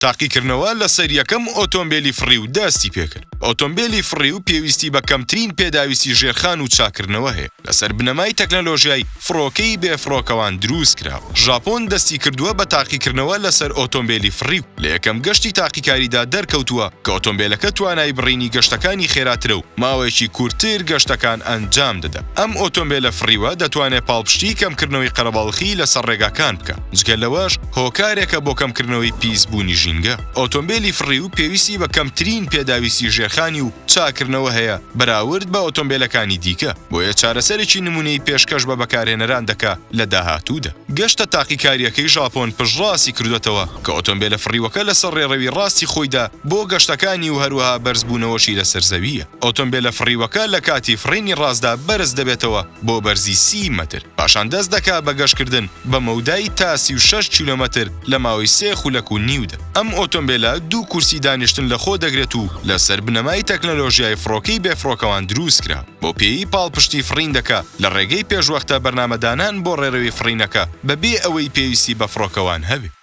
تاقیکردنەوە لەسەر یەکەم ئۆتۆمبێلی فڕیو دەستی پێکرد. ئۆتۆمبێلی فڕیو پێویستی بە کەمترین پێداویستی ژێرخان و چاککردنەوە هەیە، لەسەر بنەمای تەکنەلۆژیای فڕۆکەی بێفڕۆکەوان دروستکراوە. ژاپۆن دەستیکردووە بە تاقیکردنەوە لەسەر ئۆتۆمبێلی فڕیو، لە یەکەم گەشتی تاقیکاریدا دەرکەوتووە کە ئۆتۆمبێلەکە توانای بڕینی گەشتەکانی خێراترە و ماوەیەکی کورتتر گەشتەکان ئەنجام دەدات. ئەم ئۆتۆمبێلە فڕیوە دەتوانێت پاڵپشتی کەمکردنەوەی قەرەباڵخی لەسەر ڕێگاکان بکات، جگە لەوەش هۆکارێکە بۆ کەمکردنەوەی پیسبوونی ژینگە. ئۆتۆمبێلی فڕیو پێویستی بە کەمترین پێداویستی ژێرخانی و چاککردنەوە هەیە بەراورد بە ئۆتۆمبێلەکانی دیکە، بۆیە چارەسەرێکی نموونەیی پێشکەش بە بەکارهێنەران دەکا لە داهاتوودا. گەشتە تاقیکارییەکەی ژاپۆن پشتڕاستی کردووەتەوە کە ئۆتۆمبێلە فڕیوەکە لەسەر ڕێڕەوی ڕاستی خۆیدا بۆ گەشتەکانی و هەروەها بەرزبوونەوەشی لەسەر زەوییە. ئۆتۆمبێلە فڕیوەکە لە کاتی فڕینی ڕاستدا بەرز دەبێتەوە بۆ بەرزی 30 مەتر، پاشان دەست دەکا بە گەشتکردن بە مەودای تا 36 کیلۆمەتر لە ماوەی سێ خولەک و نیودا. ئەم ئۆتۆمبێلە دوو کورسی دانیشتن لەخۆ دەگرێت و لەسەر بنەمای تەکنەلۆژیای فڕۆکەی بێفڕۆکەوان دروستکرا. بەو پێیەی پاڵپشتی فڕین دەکا لە ڕێگەی پێشوەختە بەرنامەدانان بۆ ڕێڕەوی فڕینەکە بەبێ ئەوەی پێویستی بە فڕۆکەوان هەبێ.